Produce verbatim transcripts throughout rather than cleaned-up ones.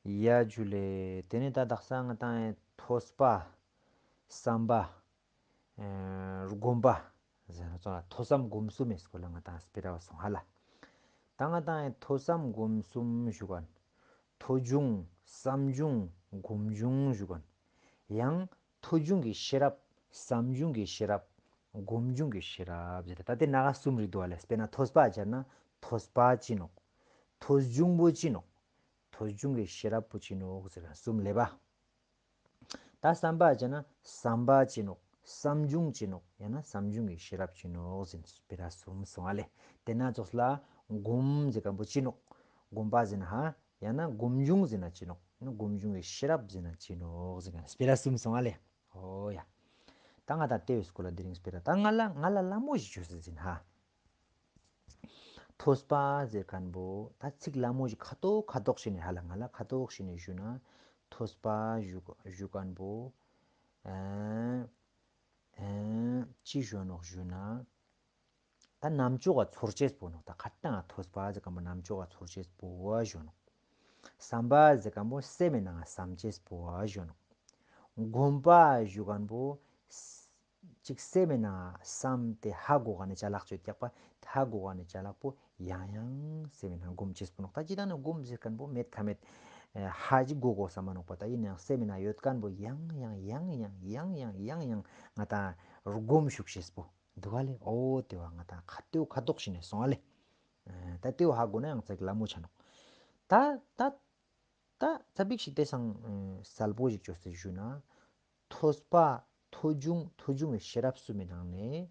ཡ་ཇུ་ལེ། ཏེ་ནེ་ད་དག་ས་ང་ཏང་ཐོས་པ། བསམ་པ། ཨེ་སྒོམ་པ། ཟེར་ན་ཚོ་ལ་ཐོས་བསམ་སྒོམ་གསུམ་མི་སྐོར་ལ་ང་ཏང་སྤེ་ར་བ་སོང་ཧ་ལ། ད་ང་ཏང་ཐོས་བསམ་སྒོམ་གསུམ་ཞུ་གན། ཐོས་བྱུང་། བསམ་བྱུང་། སྒོམ་བྱུང་ཞུ་གན། ཡང་ཐོས་བྱུང་གི་ཤེས་རབ། བསམ་བྱུང་གི་ཤེས་རབ། སྒོམ་བྱུང་གི་ཤེས་རབ་ཟེར་ཏེ་ད་ཏེ་ནང་གསུམ་རེ་དུག་ལེ། སྤེར་ན་ཐོས་པ་ཟེར་ན་ཐོས་པ་ཅི་ནོག། ཐོས་བྱུང་པོ་ཅི་ནོག། ཐོས་བྱུང་གི་ཤེས་རབ་པོ་ཅི་ནོག་ཟེར་ན་གསུམ་ལེ་བ། ད་བསམ་པ་ཟེར་ན་བསམ་པ་ཅི་ནོག། བསམ་བྱུང་ཅི་ནོག། ཡང་ན་བསམ་བྱུང་གི་ཤེས་རབ་ཅི་ནོག་ཟེར་ན་སྤེ་ར་གསུམ་སོང་ཨ་ལེ། ཏེ་ནེ་ཙོགས་ལ་སྒོམ་ཟེར་གན་པོ་ཅི་ནོག། སྒོམ་པ་ཟེར་ན་ཧ། ཡང་ན་སྒོམ་བྱུང་ཟེར་ན་ཅི་ནོག། སྒོམ་བྱུང་གི་ཤེས་རབ་ཟེར་ན་ཅི་ནོག་ཟེར་གན་སྤེ་ར་གསུམ་སོང་ཨ་ལེ། འོ་ཡ། ད་ང་ཏང་ཏེ་བོའི་སྐོར་ལ་དེ་རིང་སྤེ་ར་ད་ང་ལ་ང་ལ་ལ་མོ་ཞིག་ཅོས་ཟེར་ཟིན་ཧ། ཐོས་པ་ཟེར་གན་པོ་ད་ཚིག་ལ་མོ་ཞིག་ཁ་ཐོག་ཁ་ཐོག་ཤེས་ནེ་ཧ་ལ་ང་ལ་ཁ་ཐོག་ཤེས་ནེ་ཞུ་ན་ཐོས་པ་ཞུ་ཞུ་གན་པོ་ཨེ་ཨེ་ཅི་ཞུ་ནོག་ཞུ་ན། ད་རྣམ་ཅོག་ག་ཚོར་ཅེས་པོ་ནོག། ད་ཁ་ཏང་ཐོས་པ་ཟེར་གན་པོ་རྣམ་ཅོག་ག་ཚོར་ཅེས་པོ་བ་ཞུ་ནོག། བསམ་པ་ཟེར་གན་པོ་སེམས་མི་ནང་བསམ་ཅེས་པོ་བ་ཞུ་ནོག། སྒོམ་པ་ཞུ་གན་པོ་ཅིག་སེམས་མི་ནང་བསམ་སྟེ་ཧ་གོ་ག་ནེ་ཅ་ལག་ཅོ་རྒྱག་པ། ཧ་གོ་ག་ནེ་ཅ་ལག་པོ་ཡང་ཡང་སེམས་མི་ནང་སྒོམ་ཅེས་པོ་ནོག། ད་ཅི་ད་ནི་སྒོམ་ཟེར་གན་པོ་མེད་ཁ་མེད་ཧ་ཅིག་གོ་གོས་མ་ནོག་པ། ད་ཨིན་ནའང་སེམས་མི་ནང་ཡོད་གན་པོ་ཡང་ཡང་ཡང་ཡང་ཡང་ཡང་ཡང་ཡང་ང་ཏང་སྒོམ་ཞུགས་ཤེས་པོ། དུག་ག་ལེ། འོ་ཏེ་བ་ང་ཏང་ཁ་ཐོག་ཁ་ཐོག་ཤེས་ནེ་སོང་ཨ་ལེ། ཨ་ད་ཏེ་བ་ཧ་གོ་ན་ཡང་ཙ་པིག་ལ་མོ་ཆ་ནོག། ད་ད་ད་ཙ་པིག་ཞིག་ཏེ་སང་ཨ་སལ་པོ་ཞིག་ཅོས་ཏེ་ཞུ་ན། ཐོས་པ་ཐོས་བྱུང་ཐོས་བྱུང་གི་ཤེས་རབ་གསུམ་མི་ནང་ནེ།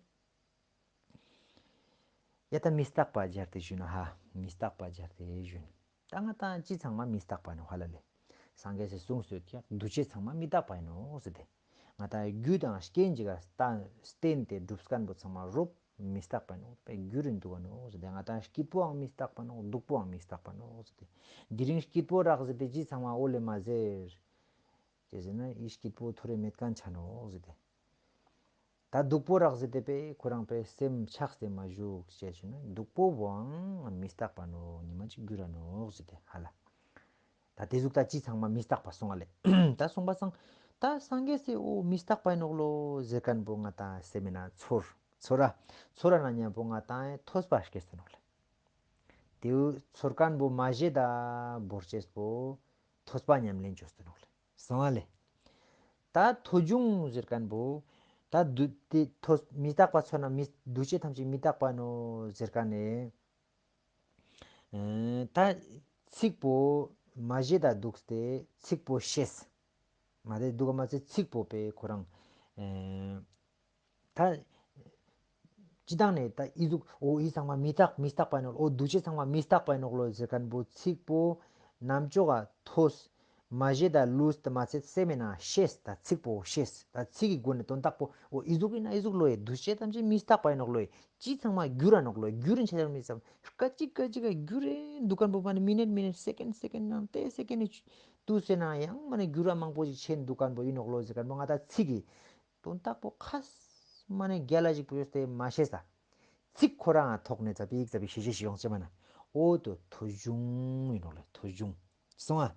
ཡ་ད་མི་རྟག་པ་སྦྱར་ཏེ་ཞུ་ན་ཧ། མི་རྟག་པ་སྦྱར་ཏེ་ཞུ་ན། ད་ང་ཏང་ཅི་ཚང་མ་མི་རྟག་པ་ནོག་ཧ་ལ་ལེ། སངས་རྒྱས་སི་གསུངས་སོ་ཀྱག་འདུ་བྱེད་ཚང་མ་མི་རྟག་པ་ཨིན་ནོག་ཟེར་ཏེ། ང་ཏང་རྒྱུ་དང་རྐྱེན་ཅིག་ག་བརྟེན་ཏེ་གྲུབ་ཁན་པོ་ཚང་མ་རོབ་མི་རྟག་པ་ཨིན་ནོག། པེ་རྒྱུ་རུ་འདུག་ག་ནོག་ཟེར་ཏེ། ང་ཏང་སྐྱིད་པོའང་མི་རྟག་པ་ནོག། སྡུག་པོའང་མི་རྟག་པ་ནོག་ཟེར་ཏེ། དེ་རིང་སྐྱིད་པོ་རག་ཟེར་ཏེ་ཅི་ཚང་མ་འོ་ལེ་མ་ཟེར། ཅི་ཟེར་ན་འི་སྐྱིད་པོ་ཐོ་རེ་མེད་ཁན་ཆ་ནོག་ཟེར་ཏེ། ད་སྡུག་པོ་རག་ཟེར་ཏེ་པེ་ཁོ་རང་པེ་སེམས་ཆགས་ཏེ་མ་བཞུགས་ཅེས་ཞུ་ན་སྡུག་པོ་བོའང་མི་རྟག་པ་ནོག། ཉི་མ་ཅིག་འགྱུར་ར་ནོག་ཟེར་ཏེ་ཧ་ལ། ད་ཏེ་ཟུག་ད་ཅི་ཚང་མ་མི་རྟག་པ་སོང་ང་ལེ། ད་སོང་པ་སང་ད་སངས་རྒྱས་སི་འོ་མི་རྟག་པ་ཨིན་ནོག་ལོ་ཟེར་ཁན་པོ་ང་ཏང་སེམས་མི་ནང་ཚོར་ཚོར་ར་ཚོར་ར་ན་ཉམ་པོ་ང་ཏང་ཐོས་པ་སྐྱེས་ཏེ་ནོག་ལེ། ཏེའུ་ཚོར་ཁན་པོ་མ་ཞེ་ད་བོར་ཅེས་པོ་ཐོས་པ་ཉམས་ལེན་ཅོས་ཏེ་ནོག་ལེ། སོང་ང་ལེ། ད་ཐོས་བྱུང་ཟེར་ཁན་པོ་ད་འདུ་ཏེ་ཐོས་མི་རྟག་པ་ཚོར་ན་མི་འདུ་བྱེད་ཐམས་ཅད་མི་རྟག་པ་ནོག་ཟེར་ཁན་ནི། ཨེ་ད་ཚིག་པོ་མ་ཞེ་ད་དུག་སྟེ་ཚིག་པོ་ཤེས། མ་དེ་དུག་ག་མ་ཚད་ཚིག་པོ་པེ་ཁོ་རང་ཨེ་ད་ཅི་དང་ནེ་ད་འི་ཟུག་འོ་འི་ཚང་མ་མི་རྟག་མི་རྟག་པ་ཨིན་ནོག་ལོ། འདུ་བྱེད་ཚང་མ་མི་རྟག་པ་ཨིན་ནོག་ལོ་ཟེར་ཁན་པོ་ཚིག་པོ་རྣམ་ཅོག་ག་ཐོས། མ་ཞེ་ད་ལུས་ཏེ་མ་ཚད་སེམས་མི་ནང་ཤེས། ད་ཚིག་པོ་ཤེས། ད་ཚིག་གི་སྒོ་ནེ་དོན་དག་པོ་འོ་འི་ཟུག་ཨིན་ན་འི་ཟུག་ལོ་ཡེ། འདུ་བྱེད་ཐམས་ཅད་མི་རྟག་པ་ཨིན་ནོག་ལོ་ཡེ། ཅི་ཚང་མ་འགྱུར་ར་ནོག་ལོ་ཡེ། འགྱུར་རིན་ཆ་ཡང་མི་ཚང་། སྐད་ཅིག་སྐད་ཅིག་ག་འགྱུར་རེ་དུག་ཁན་པོ་མ་ནེ་མི་ནཊ་མི་ནཊ་སེ་ཀེན་སེ་ཀེན་ནང་ཏེ་སེ་ཀེན་ནི་ཏུས་སེ་ནང་ཡང་མ་ནེ་འགྱུར་ར་མང་པོ་ཞིག་ཆེན་དུག་ཁན་པོ་ཨིན་ནོག་ལོ་ཟེར་ཁན་པོ་ང་ཏང་ཚིག་གི་དོན་དག་པོ་ཁ་མ་ནེ་རྒྱལ་ལ་ཞིག་པོ་ཡོད་དེ་མ་ཤེས་ས། ཚིག་ཁོ་རང་ཐོག་ནེ་ཙ་པིག་ཙ་པིག་ཤེས་ཤེས་ཤིག་ཡོང་ཅེས་མ་ན། འོ་ཏོ་ཐོས་བྱུང་ཨིན་ནོག་ལེ། ཐོས་བྱུང་སོང་ང་།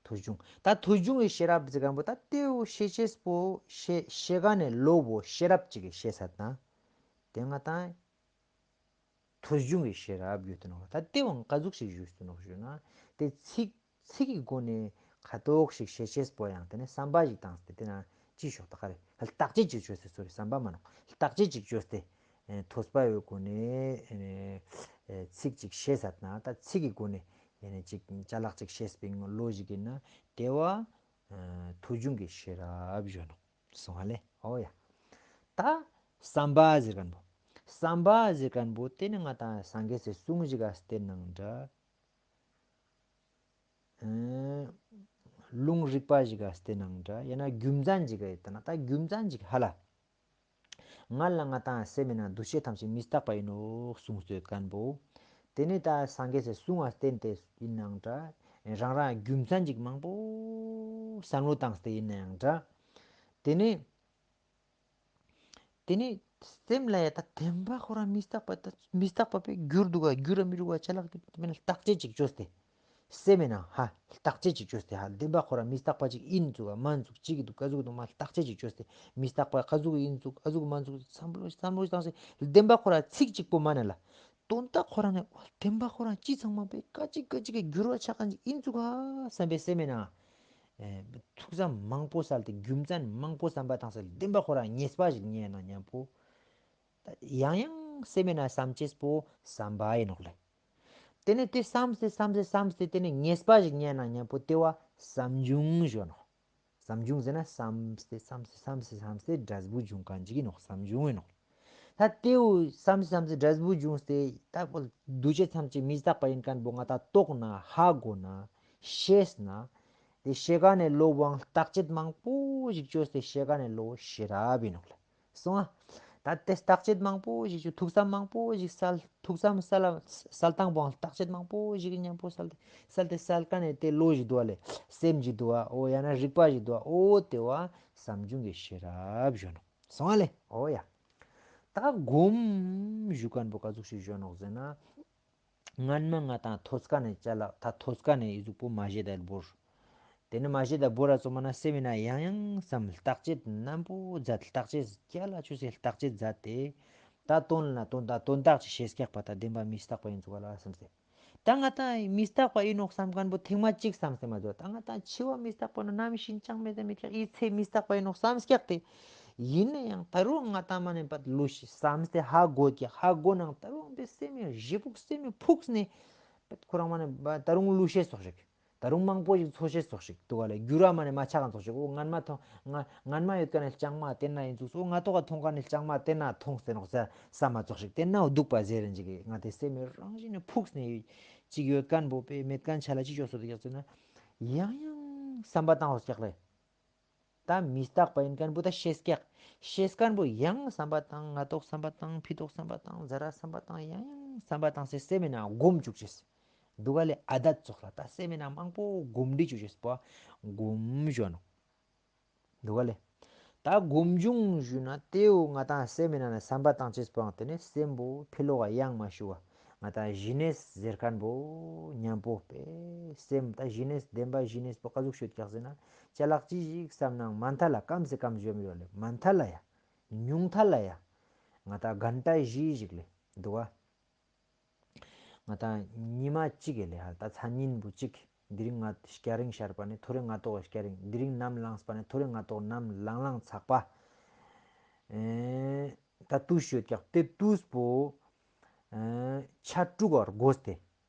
ཐོས་བྱུང་། ད་ཐོས་བྱུང་གི་ཤེས་རབ་ཟེར་ཁན་པོ་ད་ཏེའུ་ཤེས་ཅེས་པོ་ཤེས་ཤེས་ཁན་ནི་ལོ་བོ་ཤེས་རབ་ཅིག་གི་ཤེས་ས་ན། ཏེ་ང་ཏང་ཐོས་བྱུང་གི་ཤེས་རབ་ཡོད་དེ་ནོག་ལེ། ད་ཏེ་བོ་ཀ་ཟུག་ཞིག་ཞུས་ཏེ་ནོག་ཞུ་ན། ཏེ་ཚིག་ཚིག་གི་སྒོ་ནེ་ཁ་ཐོག་ཞིག་ཤེས་ཅེས་པོ་ཡང་ཏེ་ནེ་བསམ་པ་ཞིག་བཏང་སྟེ་ཏེ་ན་ཅི་ཤོག་ད་ག་རེ་ཧ་ལ་བརྟག་དཔྱད་ཅིག་ཅོས་ཏེ་སོ་རི་བསམ་པ་མ་ནོག་བརྟག་དཔྱད་ཅིག་ཅོས་ཏེ་ཨེ་ཐོས་པ་བོའི་སྒོ་ནེ་ཨེ་ཚིག་ཅིག་ཤེས་ས་ན་ད་ཚིག་གི་སྒོ་ནེ་ཨེ་ཅིག་ཅ་ལག་ཅིག་ཤེས་པའི་ལོ་ཞིག་ཨིན་ན་ཏེ་བོ་ཨེ་ཐོས་བྱུང་གི་ཤེས་རབ་ཞུ་ནོག། སོང་ང་ལེ། འོ་ཡ། ད་བསམ་པ་ཟེར་ཁན་པོ། བསམ་པ་ཟེར་ཁན་པོ་ཏེ་ནི་ང་ཏང་སངས་རྒྱས་སི་གསུང་ཞིག་ག་བརྟེན་ནང་འདྲ། ཨེ་ལུང་རིགས་པ་ཞིག་ག་བརྟེན་ནང་འདྲ། ཡང་ན་རྒྱུ་མཚན་ཞིག་ག་ཡོད་ད་ན་ད་རྒྱུ་མཚན་ཞིག་ཧ་ལ། ང་ལ་ང་ཏང་སེམས་མི་ནང་འདུ་བྱེད་ཐམས་ཅད་མི་རྟག་པ་ཨིན་ནོག་གསུངས་སོ་ཡོད་ཁན་པོ། ཏེ་ནེ་ད་སངས་རྒྱས་སི་གསུང་ང་བརྟེན་ཏེ་ཨིན་ནའང་འདྲ། རང་རང་རྒྱུ་མཚན་ཅིག་མང་པོ་བསམ་བློ་བཏང་སྟེ་ཨིན་ནའང་འདྲ། ཏེ་ནེ་ཏེ་ནེ་སེམས་ལ་ཡ་ད་བདེན་པ་ཁོ་རང་མི་རྟག་པ་ད་མི་རྟག་པ་པེ་འགྱུར་དུག་ག་འགྱུར་ར་མི་རུག་ག་ཅ་ལག་ཏེ་མེད་ན་བརྟག་དཔྱད་ཅིག་ཅོས་ཏེ། སེམས་ནང་ཧ་བརྟག་དཔྱད་ཅིག་བཅོས་ཏེ་ཧ་བདེན་པ་ཁོ་རང་མི་རྟག་པ་ཅིག་ཨིན་ཙུག་ག་མན་ཙུག་ཅིག་གི་འདུག་ག་ཟུག་འདུག་མ་བརྟག་དཔྱད་ཅིག་བཅོས་ཏེ་མི་རྟག་པ་ག་ཟུག་ཨིན་ཙུག་ག་ཟུག་མན་ཙུག་བསམ་བློ་བསམ་བློ་བཏང་སྟེ་བདེན་པ་ཁོ་རང་ཚིག་གཅིག་པོ་མ་ན་ལ། དོན་དག་ཁོ་རང་ནས་བདེན་པ་ཁོ་རང་ཅི་ཚང་མ་པའི་ཀ་ཅིག་ཀ་ཅིག་གི་འགྱུར་བ་ཆགས་མཁན་ཅིག་ཨིན་ཙུག་ག་བསམ་པའི་སེམས་ནང་ཐུགས་བསམ་མང་པོ་བསལ་ཏེ་རྒྱུ་མཚན་མང་པོ་བསམ་པ་བཏང་སྟེ་བདེན་པ་ཁོ་རང་ངེས་པ་ཞིག་རྙེད་ན་མཉམ་པོ། ཡང་ཡང་སེམས་ནང་བསམ་ཅེས་པོ་བསམ་པ་ཨིན་ནོག་ལེ། དེ་ནས་དེ་བསམས་ཏེ་བསམས་ཏེ་བསམས་ཏེ་དེ་ནས་ངེས་པ་ཞིག་རྙེད་ན་མཉམ་པོ་དེ་བ་བསམ་བྱུང་ཞུ་ནོག། བསམ་བྱུང་ཟེར་ན་བསམས་ཏེ་བསམས་ཏེ་བསམས་ཏེ་བསམས་ཏེ་འབྲས་བུ་འབྱུང་མཁན་ཅིག་ཨིན་ནོག། བསམ་བྱུང་ཨིན་ནོག། ད་དེ་བོ་བསམས་ཏེ་བསམས་ཏེ་འབྲས་བུ་འབྱུང་སྟེ་ད་འདུ་བྱེད་ཐམས་ཅད་མི་རྟག་པ་ཨིན་མཁན་པོ་ང་ད་རྟོགས་ན་ཧ་གོ་ན་ཤེས་ན། དེ་ཤེས་མཁན་ནི་བློ་བོའང་བརྟག་དཔྱད་མང་པོ་ཞིག་བཅོས་ཏེ་ཤེས་མཁན་ནི་བློ་ཤེས་རབ་ཨིན་ནོག་ལེ། སོང་ཨ། ད་དེ་བརྟག་དཔྱད་མང་པོ་ཞིག་བཅོས་ཐུགས་བསམ་མང་པོ་ཞིག་བསལ་ཐུགས་བསམ་བསལ་བསལ་སྟངས་པོའང་བརྟག་དཔྱད་མང་པོ་ཞིག་མཉམ་པོ་བསལ་ཏེ་བསལ་ཏེ་བསལ་མཁན་ནི་དེ་བློ་ཞིག་འདུག་བ་ལེ། སེམས་ཞིག་འདུག་བ། འོ་ཡང་ན་རིག་པ་ཞིག་འདུག་བ། འོ་དེ་བ་བསམ་བྱུང་གི་ཤེས་རབ་ཞུ་ནོག། སོང་ཨ་ལེ། འོ་ཡ། ད་སྒོམ་ཞུ་མཁན་པོ་ག་ཟུག་ཞིག་ཞུ་ནོག་ཟེར་ན། སྔན་མ་ང་ཏང་ཐོས་ཀ་ནེ་ཅ་ལག་ད་ཐོས་ཀ་ནེ་ཨི་ཟུག་པོ་མ་ཤེས་ད་བོར། ཏེ་ནེ་མ་ཤེས་ད་བོར་ར་ཙོགས་མ་ན་སེམས་མི་ན་ཡང་ཡང་བསམ་བརྟག་དཔྱད་ནམ་པོ་མཛད། བརྟག་དཔྱད་རྒྱ་ལ་ཆུ་སེ་བརྟག་དཔྱད་མཛད་དེ། ད་དོན་ལ་དོན་དག་དོན་དག་ཅིག་ཤེས་ཀྱག་པ་ད་བདེན་པ་མི་རྟག་པ་ཨིན་ཙུག་ག་ལ་བསམ་སྟེ། ད་ང་ཏང་མི་རྟག་པ་ཨིན་ནོག་བསམ་མཁན་པོ་ཐེངས་མ་གཅིག་བསམ་སྟེ་མ་འདུག་ད་ང་ཏང་འཆི་བ་མི་རྟག་པ་ནོག་ནམ་ཤི་ཅང་མེད་ད་མི་རྟག་ཨི་ཚེ་མི་རྟག་པ་ཨིན་ནོག་བསམ་ཀྱག་སྟེ། ཨིན་ན་ཡང་ད་རུང་ང་ཏང་མ་ནེ་བལྟ་ལུས་ཤེས་བསམ་སྟེ་ཧ་གོ་ཀྱག་ཧ་གོ་ནང་ད་རུང་དེ་སེམས་མི་ཞེ་ཕུགས་སེམས་མི་ཕུགས་ནེ་ཁོ་རང་མ་ནེ་ད་རུང་ལུས་ཤེས་ཙོགས་ཤིག་ད་རུང་མང་པོ་ཞིག་འཚོ་ཤེས་ཙོགས་ཤིག་འདུག་ག་ལེ། འགྱུར་བ་མ་ནེ་མ་ཆགས་མཁན་ཙོགས་ཤིག་འོ་སྔན་མ་ཐོང་ང་སྔན་མ་ཡོད་མཁན་ནི་ལྕང་མ་ཏེ་ན་ཨིན་ཙུག་འོ་སྔ་ཏོག་ག་ཐོང་མཁན་ནི་ལྕང་མ་ཏེ་ན་ཐོང་སྟེ་ནོག་ས་བསམ་མ་ཙོགས་ཤིག་ཏེ་ན་འོ་འདུག་པ་ཟེར་རན་ཅིག་ང་ཏེ་སེམས་མི་རང་བཞིན་ནི་ཕུགས་ནེ་ཅིག་ཡོད་མཁན་པོ་པེ་མེད་མཁན་ཆ་ལ་ཅི་ཅོ་སོ་དེ་ཀྱག་ཟེར་ན་ཡང་ཡང་བསམ་པ་བཏང་འོ་ཀྱག་ལེ། ད་མི་རྟག་པ་ཨིན་མཁན་པོ་ད་ཤེས་ཀྱག་ཤེས་མཁན་པོ་ཡང་བསམ་པ་བཏང་སྔ་ཏོག་བསམ་པ་བཏང་ཕི་ཏོག་བསམ་པ་བཏང་ཟ་ར་བསམ་པ་བཏང་ཡང་ཡང་བསམ་པ་བཏང་སེ་སེམས་མི་ན་སྒོམ་བཅུག་ཅེས་འདུག་ག་ལེ། ཨ་དད་ཙོགས་ལ་ད་སེམས་མི་ན་མང་པོ་སྒོམ་འདི་བཅུག་ཅེས་པོ་སྒོམ་ཞུ་ནོག་འདུག་ག་ལེ། ད་སྒོམ་བྱུང་ཞུ་ན་ཏེའུ་ང་ཏང་སེམས་མི་ན་ན་བསམ་པ་བཏང་ཅེས་པོའང་ཏེ་ནེ་སེམས་པོ་ཕི་ལོག་ག་ཡང་མ་ཞུ་བ། ང་ཏང་ཞི་གནས་ཟེར་མཁན་པོ་མཉམ་པོ་པེ་སེམས་ད་ཞི་གནས་བདེན་པ་ཞི་གནས་པོ་ག་ཟུག་ཤོད་ཀྱག་ཟེར་ན་ཅ་ལག་ཅི་ཞིག་བསམ་ནང་མ་མཐའ་ལ་ཀམ་སེ་ཀམ་ཞུ་མི་རོ་ལེ་མ་མཐའ་ལ་ཡ། ཉུང་མཐའ་ལ་ཡ། ང་ཏང་གན་ཏ་བཞི་ཞིག་ལེ་འདུག་ག་ང་ཏང་ཉི་མ་གཅིག་གི་ལེ་ཧ་ད་མཚན་ཉིན་པོ་གཅིག་དེ་རིང་ང་སྐྱ་རེངས་ཤར་པ་ནེ་ཐོ་རེ་སྔ་ཏོག་གི་སྐྱ་རེངས་དེ་རིང་ནམ་ལངས་པ་ནེ་ཐོ་རེ་སྔ་ཏོག་ནམ་ལངས་ལངས་ཚག་པ། ཨེ་ད་ཏུས་ཤོད་ཀྱག་ཏེ་ཏུས་པོ་ཨེ་ཆ་དྲུག་ག་རྒོས་ཏེ།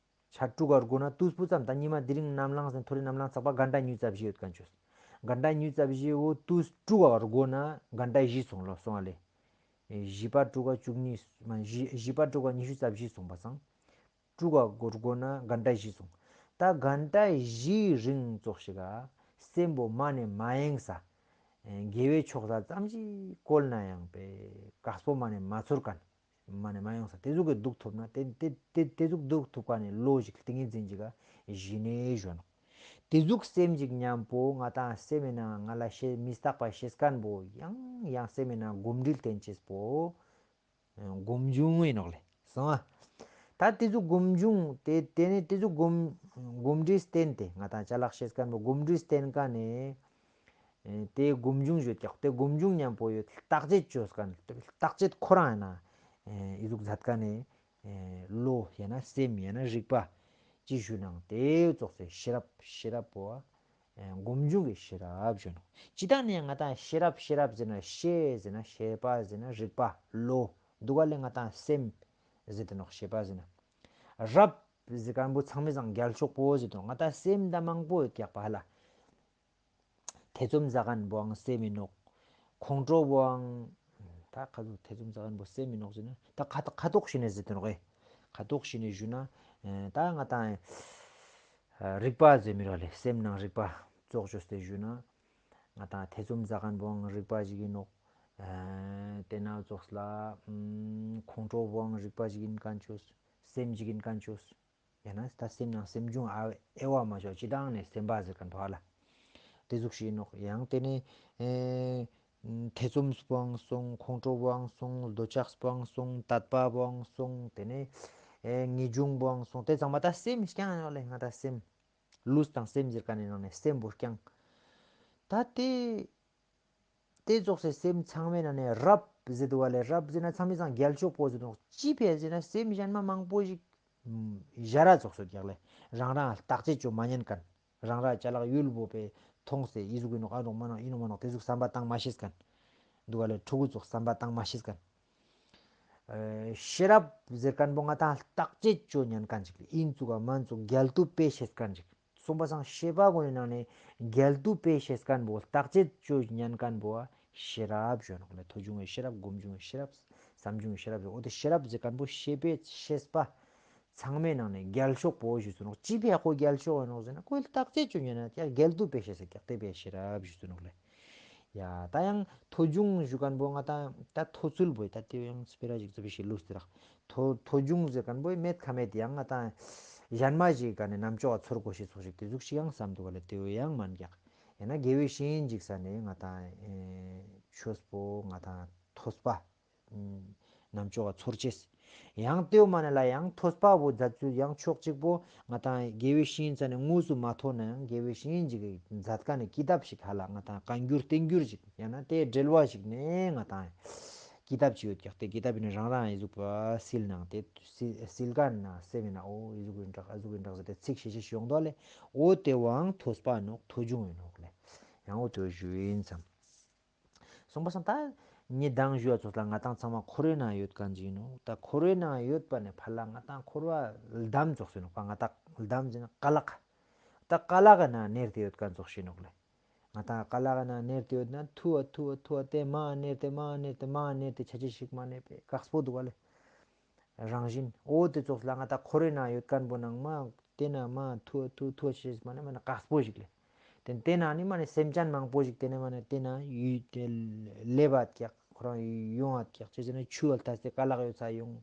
ཆ་དྲུག་ག་རྒོ་ན་ཏུས་པོ་ཙམ་ད་ཉི་མ་དེ་རིང་ནམ་ལངས་ནེ་ཐོ་རེ་ནམ་ལངས་ཚག་པ་གན་ཏ་ཉུ་ཙ་བཞི་ཡོད་མཁན་ཆོས། གན་ཏ་ཉུ་ཙ་བཞི་བོ་ཏུས་དྲུག་ག་རྒོ་ན་གན་ཏ་བཞི་སོང་ལོ་སོང་ཨ་ལེ། བཞི་པ་དྲུག་ག་བཅུ་གཉིས་མ་བཞི་བཞི་པ་དྲུག་ག་ཉི་ཤུ་རྩ་བཞི་སོང་པ་སང་། དྲུག་ག་སྒོར་སྒོར་ན་གན་ཏ་བཞི་སོང་། ད་གན་ཏ་བཞིའི་རིང་ཙོགས་ཤིག་ག་སེམས་པོ་མ་ནེ་མ་ཡེངས་ས། དགེ་བའི་ཕྱོགས་ལ་ཙམ་ཞིག་བཀོལ་ན་ཡང་པེ་དཀགས་པོ་མ་ནེ་མ་ཚོར་མཁན། མ་ནེ་མ་ཡོང་ས་ཏེ་ཟུག་གི་འདུག་ཐུབ་ན་ཏེ་ཏེ་ཏེ་ཏེ་ཟུག་འདུག་ཐུབ་མཁན་ནི་བློ་ཞིག་ཏིང་ངེ་འཛིན་ཅིག་ག་ཞི་གནས་ཞུ་ནོག་ཏེ་ཟུག་སེམས་ཅིག་མཉམ་པོ་ང་ཏང་སེམས་མི་ན་ང་ལ་ཤེས་མི་རྟག་པ་ཤེས་མཁན་པོ་ཡང་ཡང་སེམས་མི་ན་སྒོམ་འདྲིས་བསྟེན་ཅེས་པོ་སྒོམ་བྱུང་ཨིན་ནོག་ལེ་སོང་ཨ། ད་ཏེ་ཟུག་སྒོམ་བྱུང་ཏེ་ཏེ་ནེ་ཏེ་ཟུག་སྒོམ་སྒོམ་འདྲིས་བསྟེན་ཏེ་ང་ཏང་ཅ་ལག་ཤེས་མཁན་པོ་སྒོམ་འདྲིས་བསྟེན་མཁན་ནི། ཨེ་ཏེ་སྒོམ་བྱུང་ཡོད་ཀྱག་ཏེ་སྒོམ་བྱུང་མཉམ་པོ་ཡོད་བརྟག་དཔྱད་བཅོས་མཁན་བརྟག་དཔྱད་ཁོ་རང་ཡིན་ན་ཨེ་ཨི་ཟུག་མཛད་མཁན་ནི་ཨེ་བློ་ཡང་ན་སེམས་ཡང་ན་རིག་པ་ཅི་ཞུ་ནང་ཏེ་ཙོགས་སེ་ཤེས་རབ་ཤེས་རབ་པོ་ཨེ་སྒོམ་བྱུང་གི་ཤེས་རབ་ཞུ་ནོག་ཅི་ལྟར་ནས་ང་ཏང་ཤེས་རབ་ཤེས་རབ་ཟེར་ན་ཤེས་ཟེར་ན་ཤེས་པ་ཟེར་ན་རིག་པ་བློ་འདུག་ག་ལེ་ང་ཏང་སེམས་ཟེར་ཏེ་ནོག་ཤེས་པ་ཟེར་ན་རབ་ཟེར་མཁན་པོ་ཚང་མའི་སང་རྒྱལ་ཤོས་པོ་ཟེར་ཏེ་ནོག་ང་ཏང་སེམས་ད་མང་པོ་ཡོད་ཀྱག་པ་ཧ་ལ། ཐེ་ཚོམ་ཟ་མཁན་པོའང་སེམས་ཨིན་ནོག་ཁོང་ཁྲོ་པོའང་ད་ཁ་ཐུག་ཐེ་ཚོམ་ཟ་མཁན་པོ་སེམས་ཨིན་ནོག་ཟེར་ན་ད་ཁ་ཁ་དོག་ཤི་ནས་ཟེར་ཏེ་ནོག་ཨེ། ཁ་དོག་ཤི་ནས་ཞུ་ན་ཨེ་ད་ང་ཏང་ཨེ་རིག་པ་ཟེར་མི་ར་ལེ་སེམས་ནང་རིག་པ་ཙོགས་ཅོས་ཏེ་ཞུ་ན་ང་ཏང་ཐེ་ཚོམ་ཟ་མཁན་པོའང་རིག་པ་ཞིག་ཨིན་ནོག་ཨེ་ཏེ་ན་ཙོགས་ལ་ཨམ་ཁོང་ཁྲོ་པོའང་རིག་པ་ཞིག་ཨིན་མཁན་ཅོས་སེམས་ཞིག་ཨིན་མཁན་ཅོས། ཡང་ན་ད་སེམས་ནང་སེམས་བྱུང་ཨ་དབྱེ་བ་མ་ཞོག་སྤྱི་བཏང་ནས་སེམས་པ་ཟེར་མཁན་པོ་ཧ་ལ། དེ་ཟུག་ཞིག་ཨིན་ནོག་ཡང་དེ་ནས་ཨེ་ཐེ་ཚོམ་པོའང་སོང་ཁོང་ཁྲོ་པོའང་སོང་འདོད་ཆགས་པོའང་སོང་དད་པ་པོའང་སོང་དེ་ནས་ཨེ་ངེས་འབྱུང་པོའང་སོང་དེ་ཚང་མ་ད་སེམས་རྐྱང་ཨིན་ནོག་ལེ་ང་ད་སེམས། ལུས་དང་སེམས་ཟེར་ཁན་ནི་ནང་ནེ་སེམས་པོ་རྐྱང་། ད་དེ་དེ་ཙོགས་སེ་སེམས་ཚང་མའི་ནང་ནེ་རབ་ཟེར་དུག་པ་ལེ། རབ་ཟེར་ན་ཚང་མའི་སང་རྒྱལ་ཤོས་པོ་ཟེར་དུག། ཅི་ཕིའ་ཟེར་ན་སེམས་གཞན་མ་མང་པོ་ཞིག་ཞ་ར་ཙོགས་སེ་རྒྱག་ལེ། རང་རང་བརྟག་དཔྱད་ཅོ་མ་ཉན་ཁན། རང་ར་ཅ་ལག་ཡུལ་བོ་པེ་ཐོང་སེ་ཨི་ཟུག་ཨིན་ནོག་ཨ་ནོག་མ་ནོག་ཨིན་ནོག་མ་ནོག་དེ་ཟུག་བསམ་པ་བཏང་མ་ཤེས་ཁན། དུག་པ་ལེ། ཕྲུ་གུ་ཙོགས་བསམ་པ་བཏང་མ་ཤེས་ཁན། ཨེ་ཤེས་རབ་ཟེར་ཁན་པོ་ང་ཏང་བརྟག་དཔྱད་ཅོ་ཉན་ཁན་ཅིག་ཨིན་ཙུག་ག་མན་ཙུག་ག་རྒྱལ་དུ་ཕེ་ཤེས་ཁན་ཅིག། སོང་པ་སང་ཤེས་པ་གུན་ནི་ནང་ནེ་རྒྱལ་དུ་ཕེ་ཤེས་ཁན་པོ་བརྟག་དཔྱད་ཅོ་ཉན་ཁན་པོ་ཤེས་རབ་ཞུ་ནོག་ལེ། ཐོས་བྱུང་གི་ཤེས་རབ། སྒོམ་བྱུང་གི་ཤེས་རབ། བསམ་བྱུང་གི་ཤེས་རབ་ཟེར། འོ་དེ་ཤེས་རབ་ཟེར་ཁན་པོ་ཤེས་པའི་ཤེས་པ་ཚང་མའི་ནང་ནེ་རྒྱལ་ཤོས་པོ་ཞུ་སུ་ནོག། ཅི་ཕིའ་ཁོ་རྒྱལ་ཤོས་ཨིན་ནོག་ཟེར་ན་ཁོའི་བརྟག་དཔྱད་ཅོ་ཉན་ན་ཡང་རྒྱལ་དུ་ཕེ་ཤེས་སེ་ཀྱག་དེ་ཕིའ་ཤེས་རབ་ཞུ་སུ་ནོག་ལེ། ཡ། ད་ཡང་ཐོས་བྱུང་ཞུ་ཁན་པོ་ང་ཏང་ད་ཐོས་ཚུལ་བོ་ད་དེ་ཡང་སྤེ་ར་ཞིག་ཙུ་པི་ཤི་ལུས་ཏེ་རག། ཐོས་ཐོས་བྱུང་ཟེར་ཁན་པོ་མེད་ཁ་མེད་ཡང་ང་ཏང་གཞན་མ་ཞིག་ག་ནེ་རྣམ་ཅོག་ག་ཚོར་གོས་ཤེས་ཙོགས་ཤིག་དེ་ཟུག་ཤིག་ཡང་བསམ་དུག་ག་ལེ། དེ་བོ་ཡང་མན་ཀྱག། ཡང་ན་དགེ་བའི་བཤེས་གཉེན་ཞིག་ས་ནེ་ང་ཏང་ཆོས་པོ་ང་ཏང་ཐོས་པ་རྣམ་ཅོག་ག་ཚོར་ཅེས། ཡང་དེའོ་མ་ནེ་ལ་ཡང་ཐོས་པ་བོ་མཛད་ཚུལ་ཡང་ཕྱོགས་གཅིག་པོ་ང་ཏང་དགེ་བའི་བཤེས་གཉེན་ས་ནེ་དངོས་སུ་མ་ཐོན་ན་ཡང་དགེ་བའི་བཤེས་གཉེན་ཞིག་གི་མཛད་ཁན་ནི་ཀི་ཏབ་ཞིག་ཧ་ལ་ང་ཏང་བཀའ་འགྱུར་བསྟན་འགྱུར་ཞིག་ཡང་ན་དེ་འབྲེལ་བ་ཞིག་ནེ་ང་ཏང་ཀི་ཏབ་ཅིག་ཡོད་ཀྱག། དེ་ཀི་ཏབ་ཨིན་ན་རང་རང་ཨི་ཟུག་པ་སིལ་ནང་དེ་སིལ་ཁན་ན་སེམས་ཨིན་ན་འོ་ཨི་ཟུག་ཨིན་དྲག་ཨ་ཟུག་ཨིན་དྲག་ཟེར་ཏེ་ཚིག་ཤེས་ཤེས་ཤིག་ཡོང་དོ་ལེ། འོ་དེ་བོའང་ཐོས་པ་ནོག། ཐོས་བྱུང་ཨིན་ནོག་ལེ། ཡང་འོ་དེ་བོ་ཞུ་ཨིན་སམ། སོང་པ་སང་ད་ཉེ་དང་ཞུ་བ་ཙོགས་ལ་ང་ཏང་ཚང་མ་འཁོར་བའི་ནང་ཡོད་ཁན་ཅིག་ཨིན་ནོག། ད་འཁོར་བའི་ནང་ཡོད་པ་ནེ་ཕར་ལ་ང་ཏང་འཁོར་བ་ལྡམ་ཙོགས་ཨིན་ནོག་པ། ང་ཏང་ལྡམ་ཟེར་ན་ཀ་ལག། ད་ཀ་ལག་གི་ནང་ནེར་ཏེ་ཡོད་ཁན་ཙོགས་ཤིག་ཨིན་ནོག་ལེ། ང་ཏང་ཀ་ལག་གི་ནང་ནེར་ཏེ་ཡོད་ན་ཐུ་བ་ཐུ་བ་ཐུ་བ་དེ་མ་ནེར་ཏེ་མ་ནེར་ཏེ་མ་ནེར་ཏེ་ཆ་ཅེས་ཤིག་མ་ནེ་པེ་ཀགས་པོ་དུག་ག་ལེ། རང་བཞིན་འོ་དེ་ཙོགས་ལ་ང་ཏང་འཁོར་བའི་ནང་ཡོད་ཁན་པོ་ནང་མ་དེ་ན་མ་ཐུ་བ་ཐུ་བ་ཐུ་བ་ཆ་ཅེས་མ་ནེ་མ་ནེ་ཀགས་པོ་ཞིག་ལེ། དེ་དེ་ནང་ནེ་མ་ནེ་སེམས་ཅན་མང་པོ་ཞིག་དེ་ནེ་མ་ནེ་དེ་ན་ཡུལ་དེ་ལེབ་བ་ཀྱག། ཁོ་རང་ཡོང་བ་ཀྱག། ཅི་ཟེར་ན་ཆུ་བ་ལྟ་སྟེ་ཀ་ལག་ཡོད་ས་ཡོང་།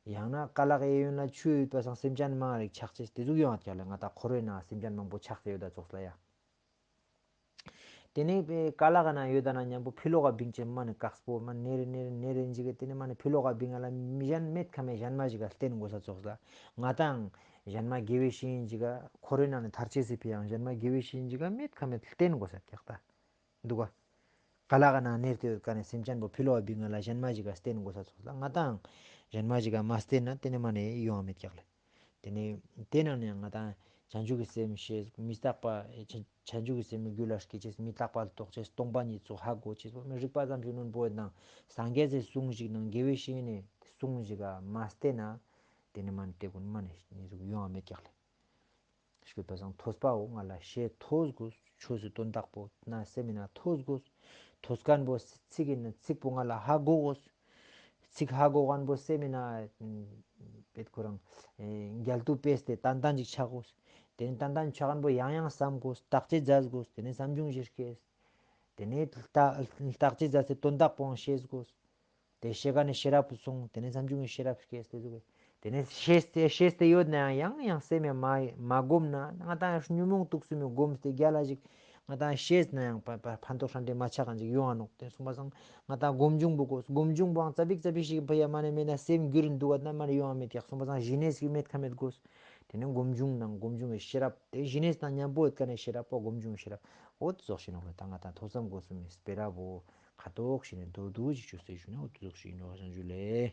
ཡང་ན་ཀ་ལག་གཡས་གཡོན་ལ་ཆུ་ཡོད་པ་སང་སེམས་ཅན་མང་རིག་ཆགས་ཅེས་དེ་ཟུག་ཡོང་བ་ཀྱག་ལེ། ང་ཏང་འཁོར་བའི་ནང་སེམས་ཅན་མང་པོ་ཆགས་ཏེ་ཡོད་ད་ཙོགས་ལ་ཡ། དེ་ནེ་པེ་ཀ་ལག་གི་ནང་ཡོད་ད་ན་ཉམ་པོ་ཕི་ལོག་ག་བིང་ཅེས་མ་ནེ་ཀགས་པོ་མ་ནེ་རེ་ནེ་རེ་ནེ་རེ་ཨིན་ཅིག་གི་དེ་ནེ་མ་ནེ་ཕི་ལོག་ག་བིང་ང་ལ་མི་གཞན་མེད་ཁ་མེད་གཞན་མ་ཞིག་ག་བསྟེན་གོས་ས་ཙོགས་ལ་ང་ཏང་གཞན་མ་དགེ་བའི་བཤེས་གཉེན་ཞིག་ག་འཁོར་བའི་ནང་ནེ་ཐར་ཅེས་སི་ཕི་ཡ་གཞན་མ་དགེ་བའི་བཤེས་གཉེན་ཞིག་ག་མེད་ཁ་མེད་བསྟེན་གོས་ས་ཀྱག་ད། དུག་ག། ཀ་ལག་གི་ནང་ནེར་ཏེ་ཡོད་ཁན་ནི་སེམས་ཅན་པོ་ཕི་ལོག་ག་བིང་ང་ལ་གཞན་མ་ཞིག་ག་བསྟེན་གོས་ས་ཙོགས་ལ་ང་ཏང་གཞན་མ་ཞིག་ག་མ་བསྟེན་ན་དེ་ནེ་མ་ནེ་ཡོང་བ་མེད་ཀྱག་ལེ། དེ་ནེ་དེ་ནང་ནེ་ང་ཏང་བྱང་ཆུབ་ཀྱི་སེམས་ཤེས། མི་རྟག་པ་བྱང་ཆུབ་ཀྱི་སེམས་རྒྱུད་ལ་སྐྱེ་ཅེས། མི་རྟག་པ་ལ་རྟོག་ཅེས། སྟོང་པ་ཉིད་ཚོགས་ཧ་གོ་ཅེས། མི་རིག་པ་ཙམ་ཞིག་ནོན་པོ་ཡོད་ན་སངས་རྒྱས་སི་གསུང་ཞིག་ནང་དགེ་བའི་བཤེས་གཉེན་ནི་གསུང་ཞིག་ག་མ་བསྟེན་ན་དེ་ནེ་མ་ནེ་དེ་གུན་མ་ནེ་ཡོང་བ་མེད་ཀྱག་ལེ། ཞུས་པ་སང་ཐོས་པའོ་ང་ལ་ཤེས་ཐོས་གོས། ཆོས་སི་དོན་དག་པོ་ན་སེམས་ཨིན་ན་ཐོས་གོས། ཐོས་ཁན་པོ་ཚིག་ཨིན་ན་ཚིག་པོ་ང་ལ་ཧ་གོ་གོས། ཚིག་ཧ་གོ་ཁན་པོ་སེམས་ཨིན་ན་པེད་ཁོ་རང་རྒྱལ་དུ་ཕེས་ཏེ་ཏན་ཏན་ཅིག་ཆ་གོས། དེ་ནེ་ཏན་ཏན་ཆ་ཁན་པོ་ཡང་ཡང་བསམ་གོས། བརྟག་དཔྱད་མཛད་གོས། དེ་ནེ་བསམ་བྱུང་ཞིག་སྐྱེས། དེ་ནེ་བརྟག་དཔྱད་མཛད་སའི་དོན་དག་པོའང་ཤེས་གོས། དེ་ཤེས་ཁན་ནི་ཤེས་རབ་སོང་། དེ་ནེ་བསམ་བྱུང་གི་ཤེས་རབ་སྐྱེས་ཏེ་ཟུག་གི། དེ་ནེ་ཤེས་ཏེ་ཤེས་ཏེ་ཡོད་ན་ཡང་ཡང་སེམས་ཡང་མ་མ་སྒོམ་ན་ང་ཏང་ཉོན་མོངས་དུག་གསུམ་མི་སྒོམ་སྟེ་རྒྱལ་ལ་ཞིག་ང་ཏང་ཤེས་ན་ཡང་ཕ་ཕ་ཕན་ཐོགས་ཧྲན་ཏེ་མ་ཆགས་ཁན་ཞིག་ཡོང་ང་ནོག། དེ་སོང་པ་སང་ང་ཏང་སྒོམ་བྱུང་པོ་གོས། སྒོམ་བྱུང་པོའང་ཙ་པིག་ཙ་པིག་ཞིག་ཕི་ཡ་མ་ནེ་མེད་ན་སེམས་འགྱུར་ཨིན་དུག་ག་ན་མ་ནེ་ཡོང་བ་མེད་ཀྱག། སོང་པ་སང་ཞི་གནས་ཀྱི་མེད་ཁ་མེད་གོས། དེ་ནེ་སྒོམ་བྱུང་ནང་སྒོམ་བྱུང་གི་ཤེས་རབ་དེ་ཞི་གནས་དང་མཉམ་པོ་ཡོད་ཁན་ནི་ཤེས་རབ་པོ་སྒོམ་བྱུང་ཤེས་རབ་འོ་དེ་ཙོགས་ཤིག་ནོག་ལེ། ད་ང་ཏང་ཐོས་བསམ་སྒོམ་གསུམ་མི་སྤེ་ར་བོ་ཁ་ཐོག་ཤིག་ནེ་མདོར་བསྡུས་ཤིག་ཅོས་ཏེ་ཞུ་ན་འོ་དེ་ཙོགས་ཤིག་ནོག་ཞུ་ལེ།